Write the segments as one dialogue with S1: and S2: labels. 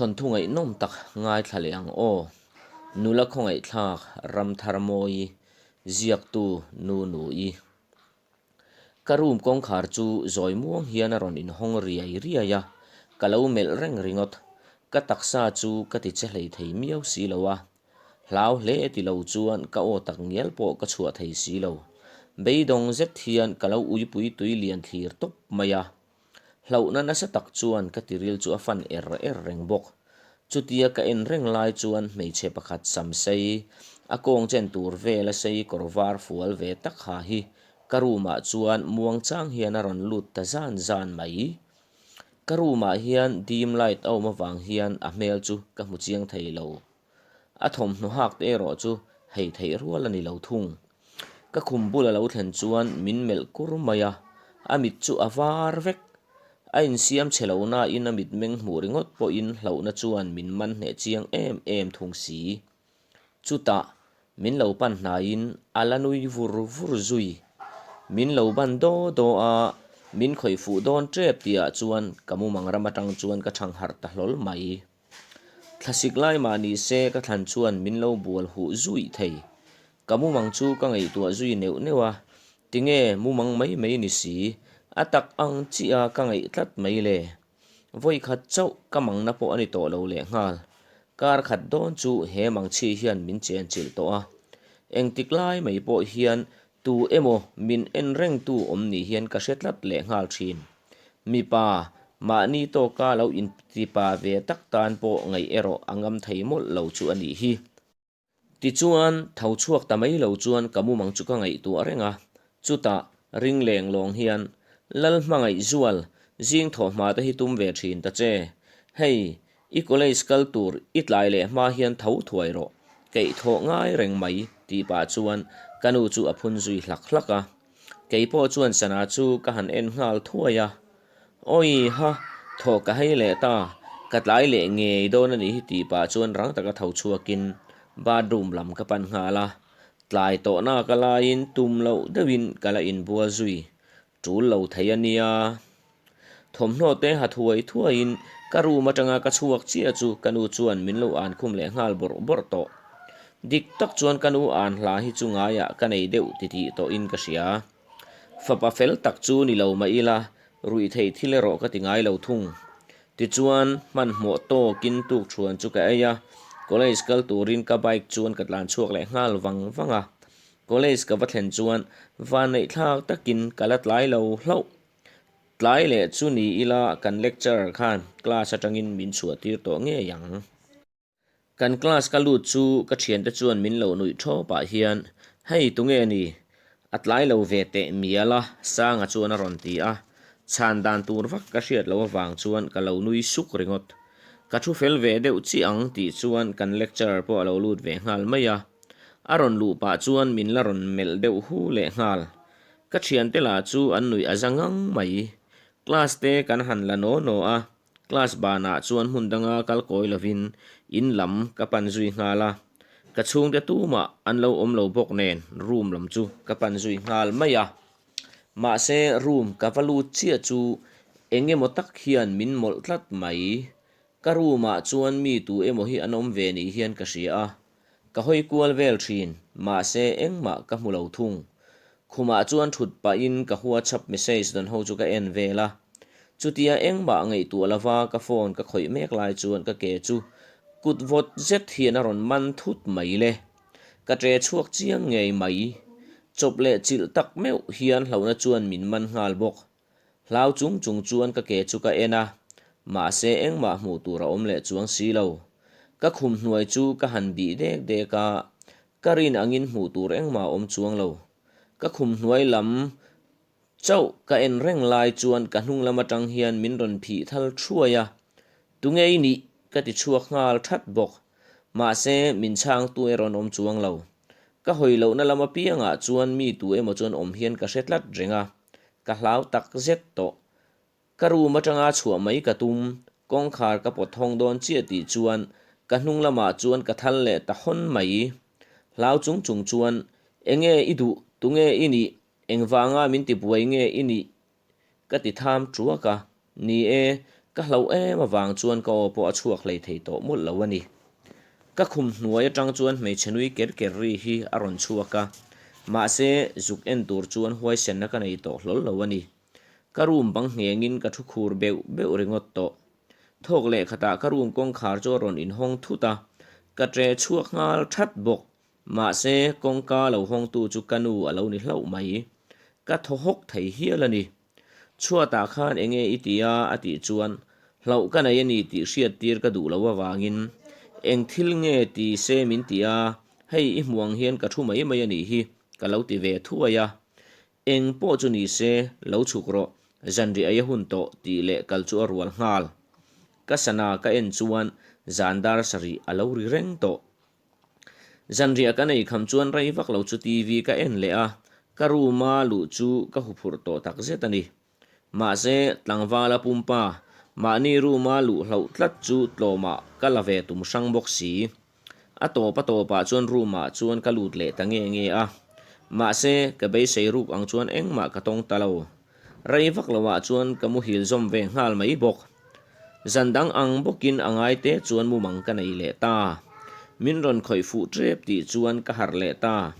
S1: Thawnthu ngaihnawm tak ngaithla leh ang aw. Nula khawngaihthlak Ramtharmawii, ziaktu Nunu-i. Ka room kawngkhar chu zawi muang hian a rawn inhawng riai riai a, ka lo melh reng ringawt. Ka taksa chu ka ti che hlei thei miau si lo a. Hlau hle ti lo chuan ka aw tak ngial pawh ka chhuah thei si lo. Beidawng zet hian ka lo uipui tui lian thlir tawp mai a. Hlauhna nasa tak chuan ka tiril chu a fan er er reng bawk. Chutia ka en reng lai chuan hmeichhe pakhat sam sei, a kawng chen tur vela sei kawr var fual ve tak ha hi ka room ah chuan muangchang hian a rawn lut ta zan zan mai. Ka room ah hian dim light a awm avang hian a hmel chu ka hmu chiang thei lo. A thawmhnaw hak te erawh chu hei theih rual a ni lo thung. Ka khum bul a lo thlen chuan min melh kur mai a, a mit chu a var vek. A insiam chhe lo nain a mitmeng hmuh ringawt pawhin hlauhna chuan min man hneh chiang em em thung si. Chutah min lo pan hnaiin a la nui vur vur zui. Min lo ban daw daw a, min khawih fuh dawn tep tihah chuan ka mumang ram atang chuan ka chhang harh ta hlawl mai. Thlasik lai mah ni se ka thlan chuan min lo bual huh zui thei. Ka mumang chu ka ngaihtuah zui neuh neuh a, tinge mumang mai mai ni si, a tak ang chiah a ka ngaih tlat mai le. Vawi khat chauh ka mangna pawh a ni tawh lo lehnghal. Kar khat dawn chu he mangchhi hian min chenchilh tawh a. Engtik lai mai pawh hian tu emaw min en rengtu awm ni hian ka hre tlat lehnghal thin. Mipa, mahni tawka lo intipa ve tak tan pawh ngaih erawh a ngam thei mawlh lo chu a nih hi. Tichuan, tho chhuak ta mai lo chuan ka mumang chu ka ngaihtuah reng a. Chutah, ring leng lawng hian, Lal hmangaih zual, zing thawh hma te hi tum ve thin ta che. Hei, i college kal tur i tlai leh hma hian tho thuai rawh, keih thawh ngai reng mai, tih pah chuan ka nu chu a phun zui hlak hlak a. Kei pawh chuan sana chu ka han en nghal thuai a. Awi ha, thawh ka hei leh ta, ka tlai leh ngei dawn a nih hi tih pah chuan rang taka tho chhuakin bathroom lam ka pan nghal a. Tlai tawhna ka laiin tum loh deuhin ka la inbual zui tul lo thei a nia. Thawmhnaw te ha thuai thuaiin ka room atanga ka chhuak chiah chu ka nu chuan min lo an khum leh nghal bawrh bawrh tawh. Dik tak chuan ka nu an hla hi chu ngaiah ka nei deuh titih tawhin ka hria. Fapa fel tak chu ni lo mah ila, ruih theih thil erawh ka ti ngai lo thung. Tichuan, hmanhmawh tawkin tukthuan chu ka ei a, college kal turin ka bike chuan ka tlan chhuak leh nghal vang vang a. College ka va thlen chuan vanneihthlak takin ka la tlai lo hlauh. Tlai leh chu ni ila kan lecturer khan class atangin min chhuah tir tawh ngei ang. Kan class ka lut chu ka thiante chuan min lo nuih thaw pah hian, Hei tunge ni? A tlai lo ve teh mial a, Sanga chuan a rawn ti a. Chhan dan tur vak ka hriat loh avang chuan ka lo nui suk ringawt. Ka thu fel ve deuh chiah ang tih chuan kan lecturer pawh a lo lut ve nghal mai a. A rawn luh pah chuan min la rawn melh deuh hu leh nghal. Ka thiante lah chu an nuih a za ngang mai. Class te kan han la naw naw a, Class banah chuan hmun danga kal kawi lovin in lam ka pan zui nghal a, ka chhungte tumah an lo awm lo bawk nen room lam chu ka pan zui nghal mai a. Mahse room ka va lut chiah chu eng emaw tak hian min mawlh tlat mai. Ka room ah chuan mi tu emaw hi an awm ve ni hian ka hria a, Ka hawi kual vel thin, mahse engmah ka hmu lo thung. Khumah chuan thut pahin ka WhatsApp message dawn ho chu ka en vel a. Chutia engmah ngaihtuah lova ka phone ka khawih mek lai chuan ka ke chu kut vawt zet hian a rawn man thut mai le. Ka ṭe chhuak chiang ngei mai. Chawp leh chilh tak meuh hian hlauhna chuan min man nghal bawk. Hlau chung chung chuan ka ke chu ka en a, mahse engmah hmuh tur a awm leh chuang si lo. Ka khum hnuai chu ka han bih dek dek a, ka rin angin hmuh tur engmah a awm chuang lo. Ka khum hnuai lam chauh ka en reng lai chuan ka hnung lam atang hian min rawn phih thal thuai a, Tunge i nih? ka ti chhuak nghal that bawk. Mahse min chhangtu erawh an awm chuang lo. Ka hawi lohna lam apiangah chuan mi tu emaw chuan awm hian ka hre tlat reng a, Ka hlau tak zet tawh. Ka room atanga chhuah mai ka tum, kawngkhar ka pawt hawng dawn chiah tih chuan ka hnung lamah chuan ka thal leh ta hawn mai. Hlau chung chung chuan, Enge i duh, tunge i nih, engvanga min tibuai nge i nih? ka ti tham tuak a. Ni e, Ka hlauh em avang chuan ka aw pawh a chhuak hlei thei tawh mawlh lo a ni. Ka khum hnuai atang chuan hmeichhe nui ker ker ri hi a rawn chhuak a, mahse zuk en tur chuan huaisenna ka nei tawh hlawl lo a ni. Ka room bang nghengin ka thu khur beuh beuh ringawt tawh. Thawk leh khatah ka room kawngkhar chu a rawn inhawng thut a, ka ṭe chhuak nghal that bawk. Mahse kawngka lo hawngtu chu ka nu a lo ni hlauh mai. Ka thaw hawk thei hial a ni. Chhuatah khan enge i ti a? a tih chuan hlauh ka nei a ni tih hriat tir ka duh loh avangin eng thil nge ti se min ti a, hei i hmuh ang hian ka thu mai mai a nih hi ka lo ti ve thuai a. Eng pawh chu ni se, lo chhuk rawh, zanriah ei a hun tawh tih leh kal chu a rual nghal. Ka sana ka en chuan zan dar sarih a lo ri reng tawh. Zanriah kan ei kham chuan rei vak lo chu TV ka en leh a, ka room a luh chu ka huphurh tawh tak zet a ni. Mahse, tlangvala pumpa, mahni room a luh hlauh tlat chu tlawmah ka la ve tum hrang bawk si. A tawp a tawpah chuan room ah chuan ka lut leh ta nge nge a. Mahse, ka beisei ruk ang chuan engmah ka tawng ta lo. Rei vak loah chuan ka muhil zawm ve nghal mai bawk. Zan dang ang bawkin a ngai te chuan mumang ka nei leh ta. Min rawn khawih fuh tep tih chuan ka harh leh ta.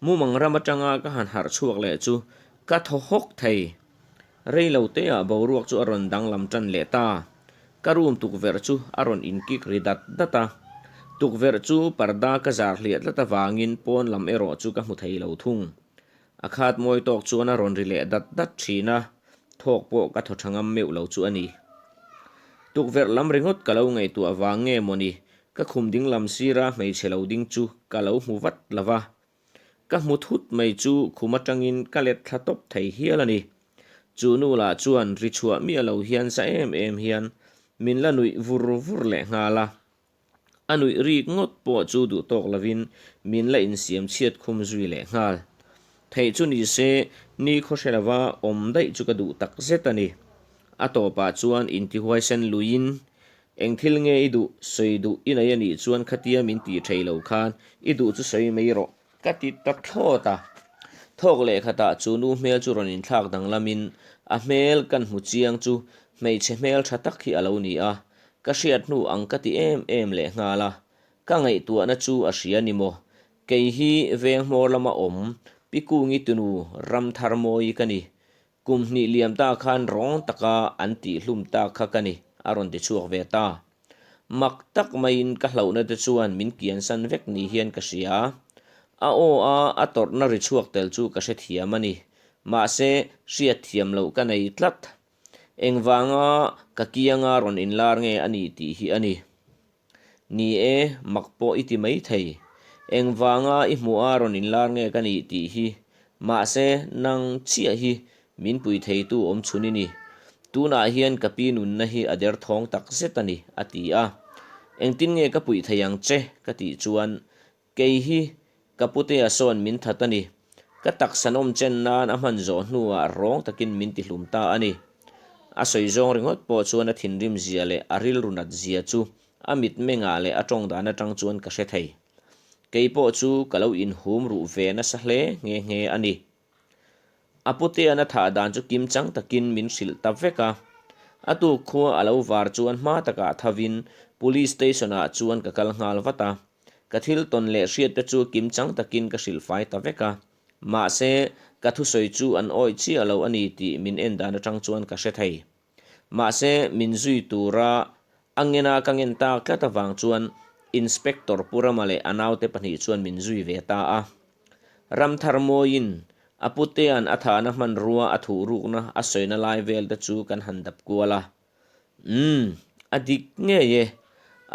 S1: Mumang ram atanga ka han harh chhuak leh chu ka thaw hawk thei. Rei lo teah boruak chu a rawn danglam tan leh ta. Ka room tukverh chu a rawn inkik ri dat dat a. Tukverh chu parda ka zar hliah tlat avangin pawn lam erawh chu ka hmu thei lo thung. A khat mawi tawk chuan a rawn ri leh dat dat thin a, thawk pawh ka thaw tha ngam meuh lo chu a ni. Tukverh lam ringawt ka lo ngaihtuah vang nge mawni, ka khum ding lam sira hmeichhe lo ding chu ka lo hmu vat lo va. Ka hmu thut mai chu khum atangin ka let thla tawp thei hial a ni. Chu nu lah chuan ri chhuah miah lo hian za em em hian min la nuih vur vur leh nghal a. A nuih rik ngawt pawh chu duh tawk lovin min la insiam chhiat khum zui leh nghal. Theih chu ni se, ni khaw hre lova awm daih chu ka duh tak zet a ni. A tawpah chuan intihuaisen luiin, Eng thil nge i duh, sawi duh i nei a nih chuan khatia min tih thei lo khan i duh chu sawi mai rawh. Ka ti ta thlawt a. Thawk leh khatah chu nu hmel chu rawn inthlak danglamin a hmel kan hmu chiang chu hmeichhe hmel tha tak hi a lo ni a. Ka hriat hnu ang ka ti em em leh nghal a, ka ngaihtuahna chu a hria ni maw? Kei hi veng hmawr lama awm Pikungi tunu Ramtharmawii ka ni. Kum hnih liam ta khan rawng taka an tih hlum tak kha ka ni, a rawn ti chhuak ve ta. Mak tak maiin ka hlauhna te chuan min kiansan vek ni hian ka hria. A aw a a tawrhna ri chhuak tel chu ka hrethiam a ni. Mahse, hriatthiam loh ka nei tlat. Engvanga ka kianga rawn inlar nge a nih tih hi a ni. Ni e, mak pawh i ti mai thei. Engvanga i hmuha rawn inlar nge ka nih tih hi. Mahse, nang chiah hi min pui theitu awm chhun i ni. Tunah hian ka pi nunna hi a derthawng tak zet a ni, a ti a. Engtin nge ka puih thei ang che? ka tih chuan Kei hi ka putea sawn min that a ni. Ka taksa nawm chen nan a hman zawh hnuah rawng takin min ti hlum ta a ni. A sawi zawng ringawt pawh chuan a thinrim zia leh a rilru nat zia chu a mitmengah leh a tawng dan atang chuan ka hre thei. Kei pawh chu ka lo inhum ruh ve nasa hle nghe nghe a ni. A putean a thah dan chu kim chang takin min hrilh ta vek a. A tuk khua a lo var chuan hma takah thavin Police Station ah chuan ka kal nghal vat a. Ka thil tawn leh hriat te chu kim chang takin ka hrilh fai ta vek a. Mahse, ka thusawi chu an awih chiah lo a ni tih min en dan atang chuan ka hre thei. Mahse, min zui tura a ngena ka ngen tak tlat avang chuan Inspector Pu Rama leh a naute pahnih chuan min zui ve ta a. Ramthar mawiin a putea'n a thahna hmanrua a thuhrukna a sawina lai vel te chu kan han dap kual a. Umm, a dik ngei e.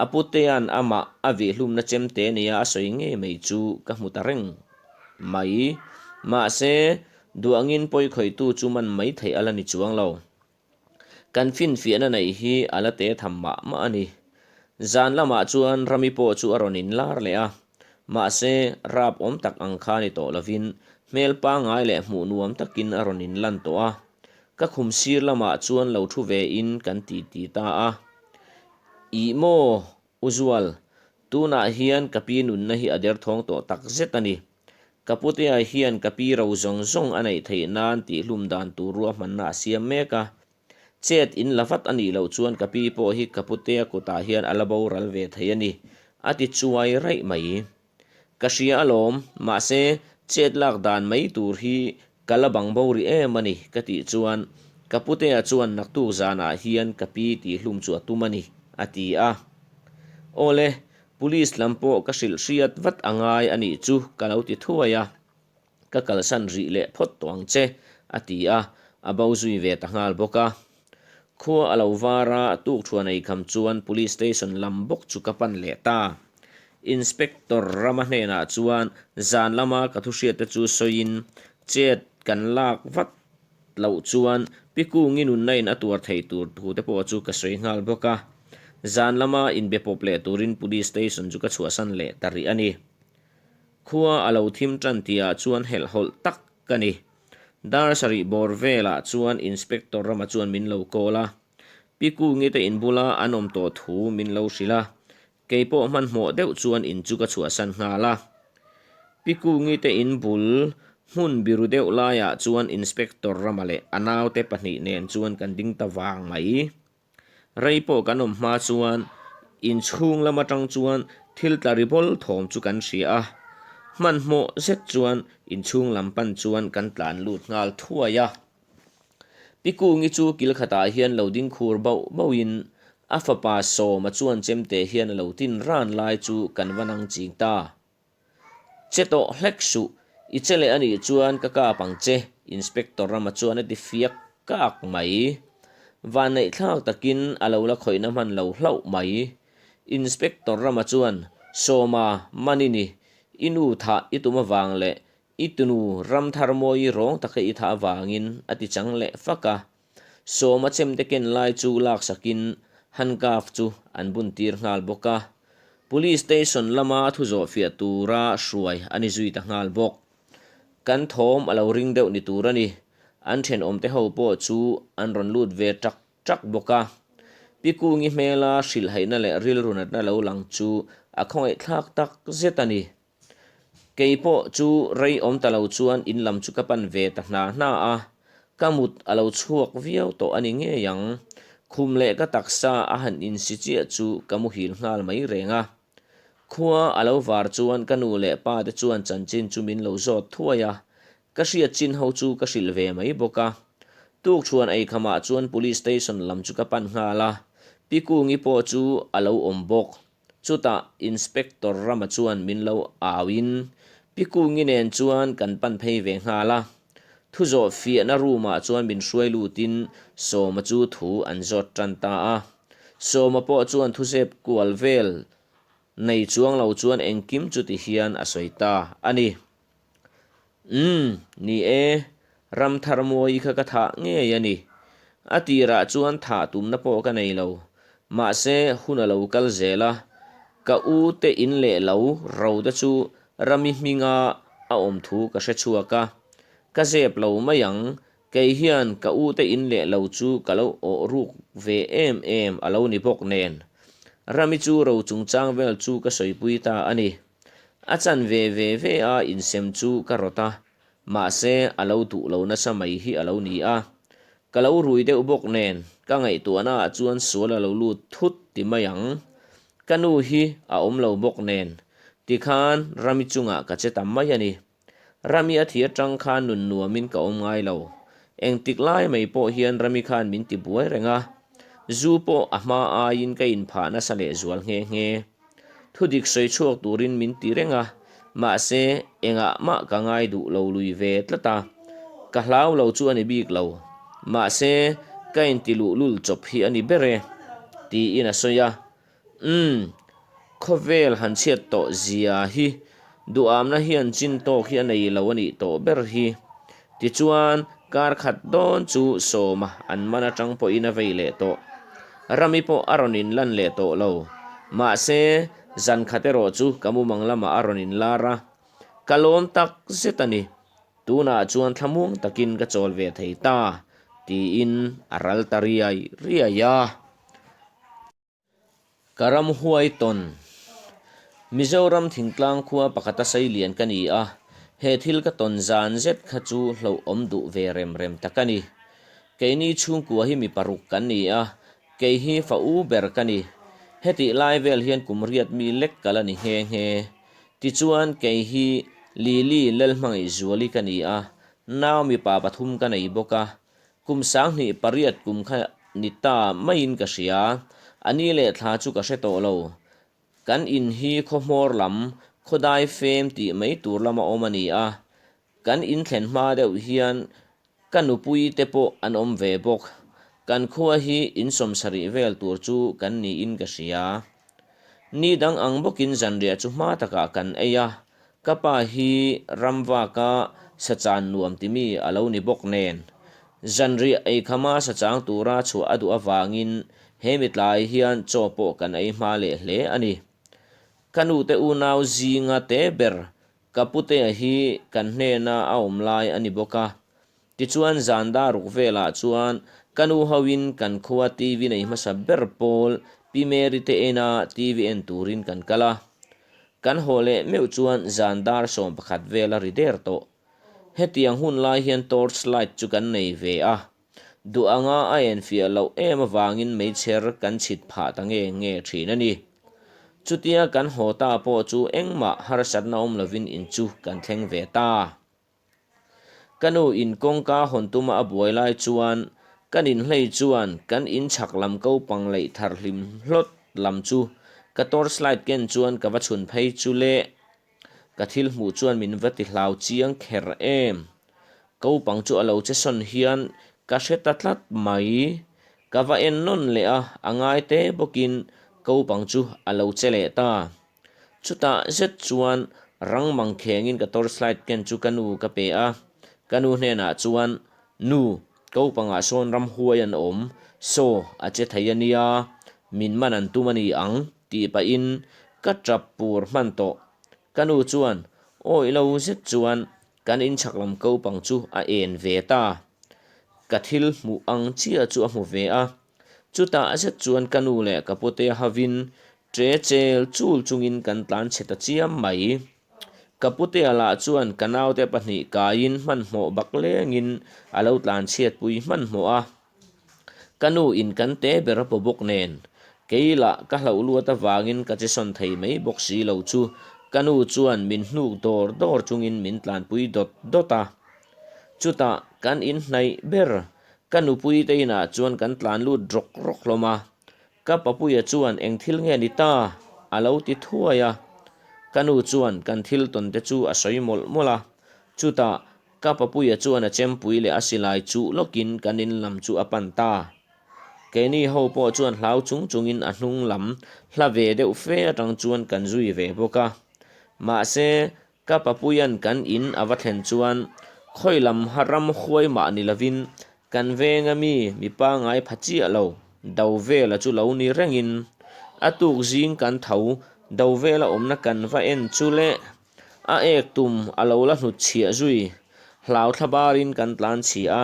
S1: A putea'n amah a vihhlumna chemte nia a sawi ngei mai chu ka hmu ta reng mai. Mahse, duangin pawikhawihtu chu man mai theih a la ni chuang lo. Kan finfiahna neih hi a la te tham mah mah a ni. Zan lamah chuan Rami pawh chu a rawn inlar leh a, mahse rap awm tak ang kha ni tawh lovin hmel pangngai leh hmuh nuam takin a rawn inlan tawh a. Ka khum sir lamah chuan lo thu vein kan titi ta a. Ih maw, U Zual, tunah hian ka pi nunna hi a derthawng tawh tak zet a ni. Ka putea hian ka pi ro zawng zawng a neih theih nan tihhlum dan tur ruahmanna a siam mek a. Chet in la vat a nih loh chuan ka pi pawh hi ka putea kutah hian a la boral ve thei a ni, a ti chuai raih mai. Ka hria alawm, mahse chet lak dan mai tur hi ka la bang bo rih em a ni, ka tih chuan ka putea chuan naktuk zanah hian ka pi tihhlum chu a tum a ni, a ti a. Awle, police lam pawh ka hrilh hriat vat a ngai a nih chu ka lo ti thuai a. Ka kalsan rih leh phawt tawh ang che, a ti a, a bo zui ve ta nghal bawk a. Khua a lo var a, tukthuan ei kham chuan Police Station lam bawk chu ka pan leh ta. Inspector Rama hnenah chuan zan lama ka thuhriatte chu sawiin chet kan lak vat loh chuan Pi Kungi nunna in a tuar thei tur thu te pawh chu ka sawi nghal bawk a. Zan lama inbe pawp leh turin Police Station chu ka chhuahsan leh ta rih a ni. Khua a lo thim tan tihah chuan helhhawlh tak ka ni. Dar sarih bawr velah chuan Inspector Rama chuan min lo call a. Pi Kungi te in bula an awm tawh thu min lo hrilh a, kei pawh hmanhmawh deuh chuan in chu ka chhuahsan nghal a. Pi Kungi te in bul hmun biru deuh laiah chuan Inspector Rama leh a naute pahnih nen chuan kan ding ta vang mai. Rei pawh kan awm hma chuan inchhung lam atang chuan thil tla ri bawl thawm chu kan hria a, hmanhmawh zet chuan inchhung lam pan chuan kan tlan lut nghal thuai a. Pi Kungi chu kil khatah hian lo ding khur bauh bauhin a fapa Sawma chuan chemte hian a lo tin ran lai chu kan va nang ching ta. Che tawh hlek suh, i che leh a nih chuan ka kap ang che, Inspector Rama chuan a ti fiak kak mai. Vanneihthlak takin a lo la khawihna hman lo hlauh mai. Inspector Rama chuan, Sawma, man i ni, i nu thah i tum avang leh i tunu Ramtharmawi rawng taka i thah avangin a ti chang leh fak a. Sawma chemte ken lai chu laksakin handcuff chu an bun tir nghal bawk a. Police station lama thu zawh fiah tura hruai a ni zui ta nghal bawk. Kan thawm a lo ring deuh ni tur a ni. An thenawmte ho pawh chu an rawn lut ve ṭak ṭak bawk a. Pi Kungi hmela hrilhhaihna leh rilru natna lo lang chu a khawngaihthlak tak zet a ni. Kei pawh chu rei awm ta lo chuan in lam chu ka pan ve ta hna hna a, ka mut a lo chhuak viau tawh a ni ngei ang. Khum leh ka taksa a han insi chiah chu ka muhil nghal mai reng a. Khua a lo var chuan ka nu leh pa te chuan chanchin chu min lo zawt thuai a, ka hriat chin ho chu ka hrilh ve mai bawk a. Tukṭhuan eikhamah chuan Police Station lam chu ka pan nghal a, Pi Kungi pawh chu a lo awm bawk. Chutah Inspector Rama chuan min lo auin Pi Kungi nen chuan kan pan phei ve nghal a. Thu zawh fiahna room ah chuan min hruai lutin Sawma chu thu an zawt tan ta a. Sawma pawh chuan thuzep kual vel nei chuang lo chuan engkim chuti hian a sawi ta a ni. Umm, ni e, Ramtharmawi kha ka thah ngei a ni. A tirah chuan thah tumna pawh ka nei lo. Mahse, hun a lo kal zel a, ka u te in leh lo ro te chu Rami hminga a awm thu ka hre chhuak a. Ka zep lo mai ang, kei hian ka u te in leh lo chu ka lo awh ruk ve em em a lo ni bawk nen. Rami chu ro chungchang vel chu ka sawipui ta a ni. A chan ve ve ve a insem chu ka rawt a, mahse a lo duh lo nasa mai hi a lo ni a. Ka lo rui deuh bawk nen ka ngaihtuahna ah chuan sual a lo lut thut ti mai ang. Ka nu hi a awm lo bawk nen tikhan Rami chungah ka che ta mai a ni. Rami a thi atang khan nun nuamin ka awm ngai lo. Engtik lai mai pawh hian Rami khan min ti buai reng a. Zu pawh a hma aiin ka inphah nasa leh zual nghe nghe. Thudik sawi chhuak turin min ti reng a, mahse engah mah ka ngai duh lo lui ve tlat a. Ka hlau lo chu a ni bik lo. Mahse ka inti luhlul chawp hi a ni ber e, tiin a sawi a. Umm, khawvel han chhiat tawh zia hi duhamna hian chin tawk hi a nei lo a nih tawh ber hi. Tichuan, kar khat dawn chu Sawma an man atang pawhin a vei leh tawh. Rami pawh a rawn inlan leh tawh lo. Mahse, zan khat erawh chu ka mumang lamah a rawn inlar a. Ka lawm tak zet a ni. Tunah chuan thlamuang takin ka chawl ve thei ta, tiin a ral ta riai riai a. Ka ramhuai tawn. Mizoram thingtlang khua pakhata seilian ka ni a, he thil ka tawn zan zet kha chu hlauhawm duh ve rem rem tak a ni. Keini chhungkua hi mi paruk kan ni a, kei hi fa u ber ka ni. Hetih lai vel hian kum riat mi lek ka la ni nghe nghe. Tichuan kei hi Lily Lalhmangaihzuali ka ni a, nau mipa pathum ka nei bawk a. Kum 28 kum kha ni ta maiin ka hria, a ni leh thla chu ka hre tawh lo. Kan in hi khaw hmawr lam, khawdai fem tih mai tur lama awm a ni a, kan in thlen hma deuh hian ka nupui te pawh an awm ve bawk. Kan khua hi in sawmsarih vel tur chu kan niin ka hria. Ni dang ang bawkin zanriah chu hma takah kan ei a, ka pa hi ramvaka sachan nuam timi a lo ni bawk nen. Zanriah eikhama sachang tura chhuah a duh avangin he mitlai hian chaw pawh kan ei hma leh hle a ni. Ka nute unau zinga te ber ka putea hi kan hnena a awm lai a ni bawk a. Tichuan zan daruk velah chuan ka nu hoin kan khua TV nei hmasa ber pawl Pi Mary te ena TV en turin kan kal a. Kan haw leh meuh chuan zan dar 11 vel a ri der tawh. Hetiang hun lai hian torch light chu kan nei ve a. Duh anga a enfiah loh em avangin meichher kan chhit phah ta nge nge thin a ni. Chutia kan haw ta pawh chu engmah harsatna awm lovin in chu kan thleng ve ta. Ka nu in kawngka hawn tuma a buai lai chuan kan inhlei chuan kan in chhak lam ko pang leih thar hlim hlawt lam chu ka torch light ken chuan ka va chhun phei chu le. Ka thil hmuh chuan min va ti hlau chiang kher em. Kopang chu a lo che sawn hian ka hre ta tlat mai. Ka va en nawn leh a, a ngai te bawkin kopang chu a lo che leh ta. Chutah zet chuan rang mang khengin ka torchlight ken chu ka nu ka pe a, ka nu hnenah chuan, Nu, kopangah sawn ramhuai an awm, saw a che thei a nia, min man an tum a ni ang. Tih pahin ka tap pur hman tawh. Ka nu chuan awih lo zet chuan kan inchhak lam kopang chu a en ve ta. Ka thil hmuh ang chiah chu a hmu ve a. Chutah zet chuan ka nu leh ka pute havin ṭe chel chul chungin kan tlan chhe ta chiam mai. Ka putea lah chuan ka naute pahnih kaiin hmanhmawh bak lengin a lo tlan chhiatpui hmanhmawh a. Ka nu in kan te ber a paw bawk nen, kei lah ka hlauh luat avangin ka che sawn thei mai bawk si lo chu ka nu chuan min hnuk dawr dawr chungin min tlanpui dawt dawt a. Chutah kan in hnaih ber ka nupui te inah chuan kan tlan lut rawk rawk hlawm a, ka papuia chuan eng thil nge ni ta a lo ti thuai a. Ka nu chuan kan thil tawn te chu a sawi mawlh mawlh a, chutah Ka papuia chuan a chempui leh a silai chuh lawkin kan in lam chu a pan ta. Keini ho pawh chuan hlau chung chungin a hnung lam hla ve deuh fe atang chuan kan zui ve bawk a. Mahse, ka papuia'n kan in a va thlen chuan khawi lam ha ram huai mah ni lovin kan venga mi mi pangai pha chiah lo do vela chu lo ni rengin a tuk zing kan tho do vela awmna kan va en chu le A ek tum a lo la hnut chhiah zui. Hlau thla barin kan tlan chhi a,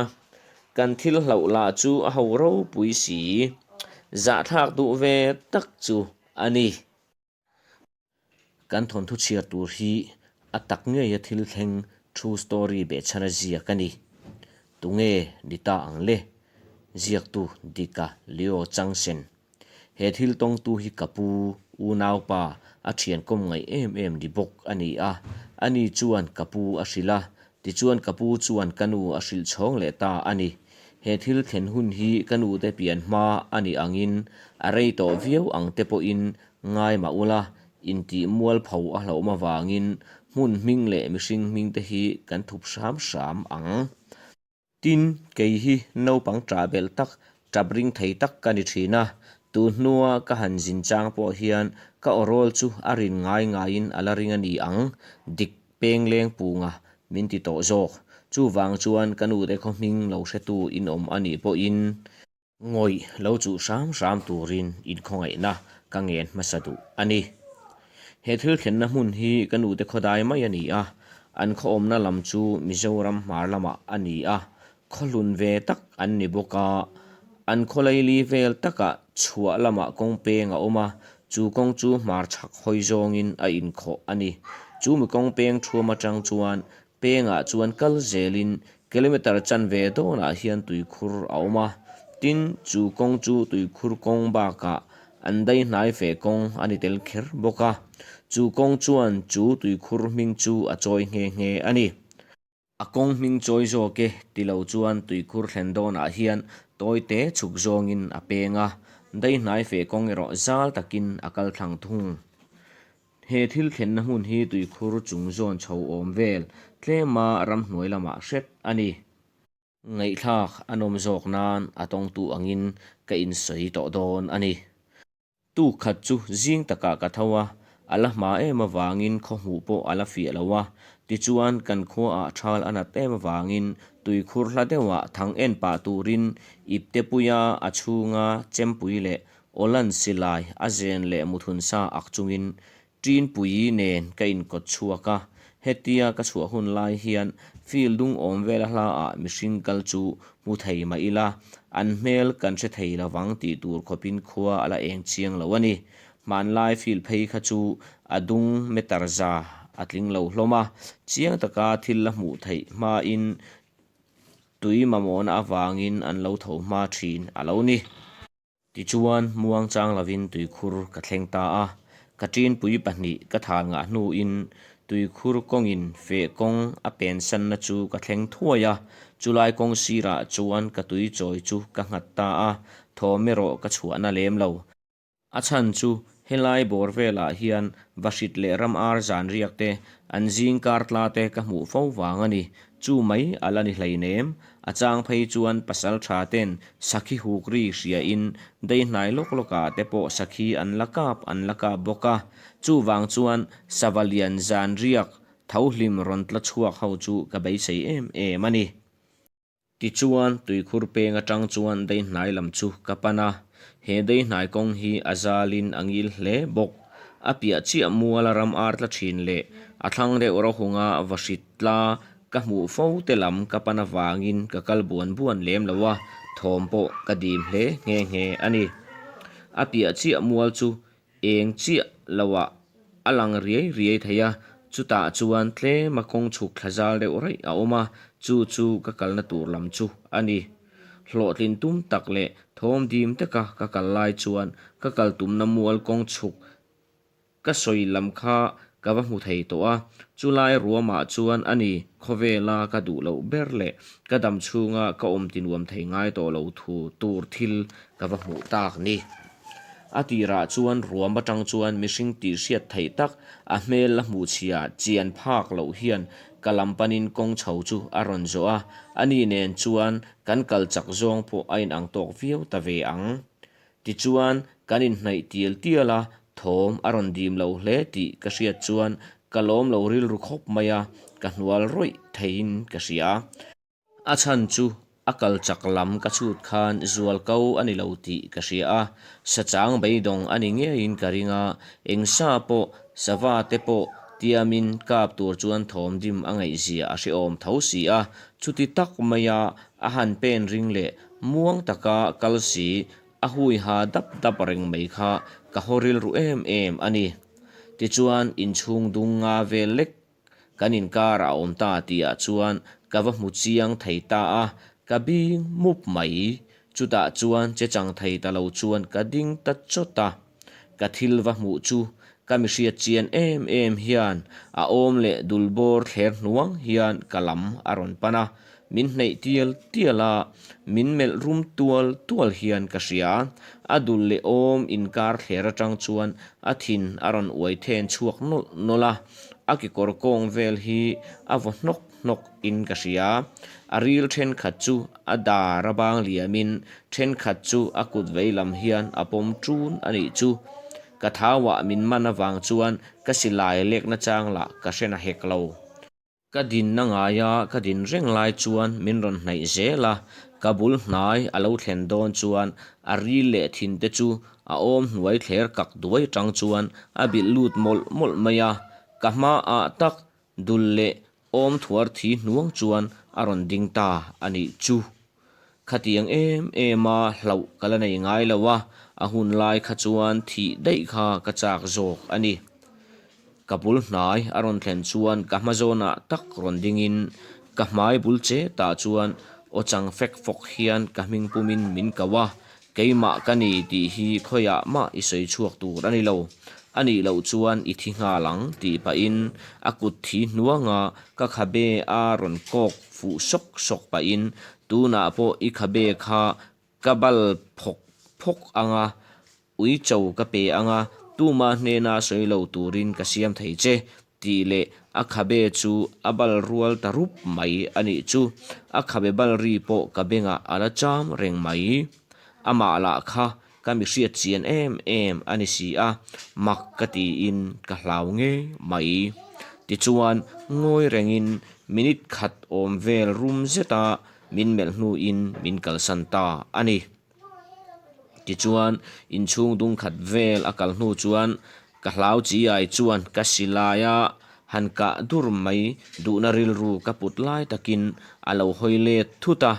S1: kan thil hlauh lah chu a ho ropui si. Zahthlak duh ve tak chu a ni. Kan thawnthu chhiar tur hi a tak ngeia thil thleng true story behchhana ziak a ni. Tunge ni ta ang le? Ziaktu Dika Leo Changsen. He thil tawngtu hi ka pu, unaupa, a thian kawm ngaih em em ni bawk a ni a. Ani chuan ka pu a hrilh a, tichuan ka pu chuan ka nu a hrilh chhawng leh ta a ni. He thil thlen hun hi ka nute pian hma a nih angin a rei tawh viau ang te pawhin ngai mah ula, intih mualpho a hlauhawm avangin hmun hming leh mihring hming te hi kan thup hram hram ang. Tin, kei hi naupang ṭah belh tak, ṭap ring thei tak ka ni ṭhin a, tun hnua ka han zin chang pawh hian ka awrawl chu a rin ngai ngaiin a la ring a ni ang, dik peng leng punga min ti tawh zawk. Chuvang chuan ka nute khaw hming lo hretu in awm a nih pawhin, Ngawih lo chuh hram hram turin inkhawngaihna ka ngen hmasa duh a ni. He thil thlenna hmun hi ka nute khawdai mai a ni a, an khaw awmna lam chu Mizoram hmar lamah a ni a, khaw hlun ve tak an ni bawk a. An khaw laili vel takah chhuah lamah kawng peng a awm a, chu kawng chu hmar chhak hawi zawngin a inkhawh a ni. Chu mi kawng peng thuam atang chuan pengah chuan kal zelin. Kilometre chanve dawnah hian tuikhur a awm a, tin, chu kawng chu tuikhur kawng bakah an dai hnai fe kawng a ni tel kher bawk a, chu kawng chuan chu tuikhur hming chu a chawi nghe nghe a ni. A kawng hming chawi zawk e ti lo chuan tuikhur thlen dawnah hian tawite chhuk zawngin a peng a, dai hnai fe kawng erawh zal takin a kal thlang thung. He thil thlenna hmun hi tuikhur chung zawn chho awm vel tlema ramhnuai lamah hret a ni. Ngaihthlak a nawm zawk nan a tawngtu angin ka insawi tawh dawn a ni. Tuk khat chu zing takah ka tho a, a la hma em avangin khaw hmuh pawh a la fiah lo a, tichuan kan khuaah thal a nat em avangin tuikhur hla deuhah thang en pah turin iptepuia a chhunga chempui leh Awlan silai a zen leh muthun sa ak chungin Ṭinpuii nen ka inkawt chhuak a, hetia ka chhuah hun lai hian field dung awm vela hlaah mihring kal chu hmu thei mah ila, an hmel kan hre thei lovang tih tur khawpin khua a la eng chiang lo a ni. Hmanlai field phei kha chu a dung meter za a tling lo hlawm a, chiang taka thil la hmuh theih hmain tui mamawhna avangin an lo tho hma ṭhin a lo ni. Tichuan, muang chang lovin tuikhur ka thleng ta a, ka ṭinpui pahnih ka thal ngah hnuin tuikhur kawngin feh kawng a pensanna chu ka thleng thuai a, chulai kawng sirah chuan ka tui chawi chu ka nghat ta a, thawm erawh ka chhuahna lem lo. A chhan chu helai bawr velah hian Vahrit leh ram ar zan riak te, an zing kar tla te ka hmuh fo vang a ni. Chu mai a la ni hleinem. A chang phei chuan pasal tha ten sakhi huk ri hria in dei hnai lawk lawk ah te pawh sakhi an la kap an la kap bawk a. Chuvang chuan sava lian zan riak tho hlim rawn tla chhuak ho chu ka beisei em em a ni. Tichuan, tuikhur peng atang chuan dei hnai lam chu ka pan a, he dei hnai kawng hi a zalin a ngil hle bawk. A piah chiah muala ram ar tla thin leh a thlang deuh rohunga va hrit tla ka hmuh fo te lam ka pan avangin ka kal buan buan lem lo a, thawm pawh ka dim hle nghe nghe a ni. A piah chiah mual chu Eng chiah loah a lang riai riai thei a, chutah chuan tlema kawng chhuk thla zal deuh raih a awm a, chu chu ka kalna tur lam chu a ni. Hlawhtlin tum tak leh thawm dim taka ka kal lai chuan ka kal tumna mual kawng chhuk ka sawi lam kha ka va hmu thei tawh a, chulai ruamah chuan a ni khawvela ka duh loh ber leh ka dam chhunga ka awm tinuam thei ngai tawh lo thu tur thil ka va hmuh tak ni. A tirah chuan ruam atang chuan mihring tih hriat theih tak a hmel la hmuh chhia chian phak loh hian ka lam panin kawng chho chu a rawn zawh a, ani nen chuan kan kal chak zawng pawh a inang tawk viau ta ve ang. Tichuan kan inhnaih tial tial a, thawm a rawn dim lo hle tih ka hriat chuan ka lawm lo rilru khawp mai a, ka hnual rawih theiin ka hria. A chhan chu a kal chak lam ka chhut khan zual ko a ni lo tih ka hria a, sachang beidawng a ni ngeiin ka ring a, eng sa pawh, sava te pawh tiamin kap tur chuan thawm dim a ngaihzia a hrehawm tho si a, chuti tak maia a han pen ring leh muang taka kal si a hui ha dap dap reng mai kha ka haw rilru em em a ni. Tichuan inchhung dung nga vel lek Kan inkar a awm ta tihah chuan ka va hmu chiang thei ta a, ka bing mup mai. Chutah chuan che chang thei ta lo chuan ka ding ta chawt a. Ka thil va hmuh chu ka mi hriat chian em em hian a awm leh dul bawr thler hnuang hian ka lam a rawn pan a, min hneih tial tial a, min melh rum tual tual hian ka hria. A dul leh awm inkar thler atang chuan a thin a rawn uai then chhuak nawlh nawlh a, A kekawr kawng vel hi a vaw hnawk hnawk in ka hria. A ril thenkhat chu a dar a bang liam in thenkhat chu a kut vei lam hian a pawm ṭun a nih chu. Ka thauah min man avang chuan ka silai lekna chang lah ka hre na hek lo. Ka dinna ngaia ka din reng lai chuan min rawn hnaih zel a, ka bul hnai a lo thlen dawn chuan a ril leh thin te chu a awm hnuai thler kak duai tang chuan a bilh lut mawlh mawlh mai a, ka hmaah tak dul leh awm thuar thi hnuang chuan a rawn ding ta a nih chu. Khatiang em em a hlauh ka la nei ngai lo a, a hun lai kha chuan thih daih kha ka chak zawk a ni. Ka bul hnai a rawn thlen chuan ka hma zawnah tak rawn dingin. Ka hmai bul che tah chuan aw chang fek fawk hian ka hming pumin min ko a, keimah ka ni tih hi khawiah mah i sawi chhuak tur a ni lo. A nih loh chuan i thi nghal ang tih pahin a kut thi hnuanga ka khabe a rawn kawk fuh sawk sawk pahin tunah pawh i khabe kha Ka bal phawk phawk ang a, ui cho ka pe ang a, tuma hnena sawi lo turin ka siam thei che, tih leh a khabe chu a bal rual ta rup mai a nih chu. A khabe bal ri pawh ka bengah a la cham reng mai. Amah lah kha ka mi hriat chian em em a ni si a, mak ka tiin ka hlau ngei mai. Tichuan, ngawi rengin minute khat awm vel rum zeta Min melh hnuin min kalsan ta a ni. Tichuan, inchhung dung khat vel a kal hnu chuan ka hlau chi ai chuan ka silai a han kah dur mai duhna rilru ka put lai takin a lo hawi let thut a,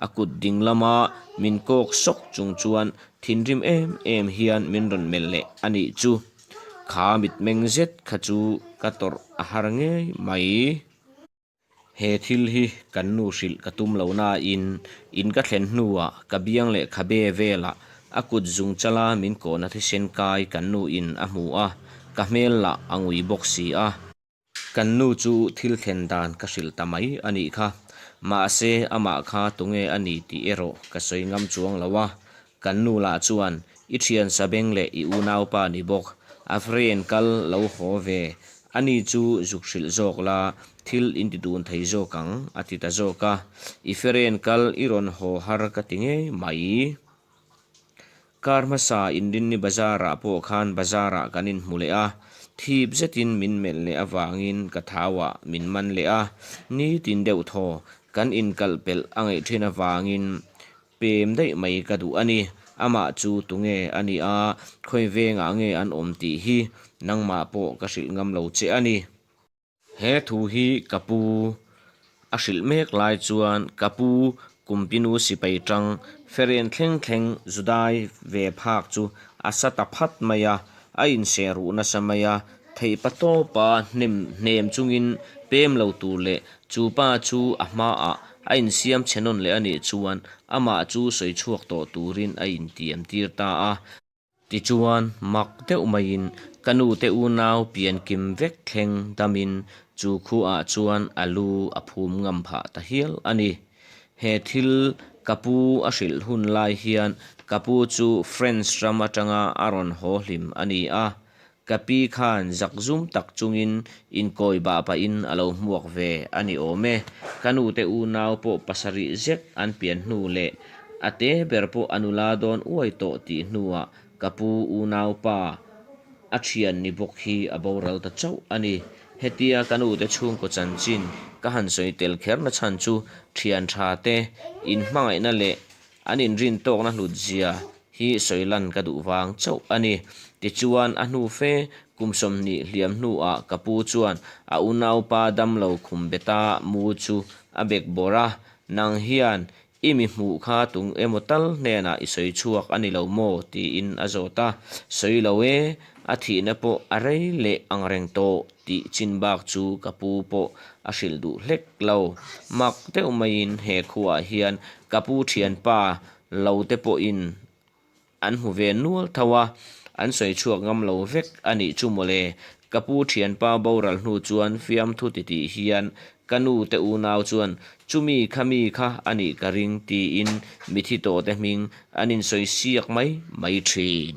S1: a kut ding lama min kawk sawk chung chuan thinrim em em hian min rawn melh leh a nih chu. Kha mitmeng zet kha chu ka tawrh a har ngei mai. He thil hi kan nu hrilh ka tum lo nain in ka thlen hnuah ka biang leh khabe velah a kut zung chala min kawhna thisen kai kan nu in a hmu a, ka hmel lah a ngui bawk si a. Kan nu chu thil thlen dan ka hrilh ta mai a nih kha. Mahse amah kha tunge a ni tih erawh ka sawi ngam chuang lo a, Kan nu lah chuan, I thian Sabeng leh i unaupa ni bawk, a friend kal lo haw ve, ani chu zuk hrilh zawk la, thil in ti dun thei zawk ang, a ti ta zawk a. I friend kal i rawn haw har ka ti ngei mai. Kar hmasa Inrinni bazar-ah pawh khan bazar-ah kan inhmu leh a, thip zetin min melh leh avangin ka thauah min man leh a, nitin deuh thaw kan inkalh pelh a ngaih thin avangin Pem daih mai ka duh a ni. Amah chu tunge a nih a, khawi vengah nge an awm tih hi nangmah pawh ka hrilh ngam lo che a ni. He thu hi ka pu a hrilh mek lai chuan ka pu Kumpinu sipai tang Feren thleng thleng Judai ve phak chu a sa ta phat mai a, a inseh ruh nasa mai a, theihpa tawpa hnem hnem chungin pem lo tur leh chu pa chu a hmaah a insiam chhe nawn leh a nih chuan amah chu sawi chhuak tawh turin a intiam tir ta a. Tichuan, mak deuh maiin ka nu te unau pian kim vek thleng damin chu khuaah chuan a lu a phum ngam phah ta hial a ni. He thil ka pu a hrilh hun lai hian ka pu chu French ram atanga a rawn haw hlim a ni a, ka pi khan zakzum tak chungin inkawi bah pahin a lo hmuak ve a ni awm e. Ka nu te unau pawh pasarih zet an pian hnu leh a te ber pawh a nula dawn uai tawh tih hnuah ka pu unaupa a thian ni bawk hi a boral ta chauh a ni. Hetia ka nute chhungkaw chanchin ka han sawi tel kher na chhan chu thian tha te inhmangaihna leh an inrin tawkna hlut zia hi sawi lan ka duh vang chauh a ni. Tichuan a hnu fe kum 20 hliam hnuah ka pu chuan a unaupa damlo khum beta mu chu a bek bawrh a, nang hian I mi hmuh kha tung emaw tal hnenah i sawi chhuak a ni lo maw? tiin a zawt a. Sawi lo e, a thihna pawh a rei leh ang reng tawh tih chin bak chu ka pu pawh a hrilh duh hlek lo. Mak deuh maiin he khuaah hian ka pu thianpa lo te pawhin An hmu ve nual tho a, an sawi chhuak ngam lo vek a nih chu mawle. Ka pu thianpa boral hnu chuan fiamthu titih hian ka nu te unau chuan chumi kha mi kha a nih ka ring tiin mithi tawhte hming an insawi siak mai mai thin.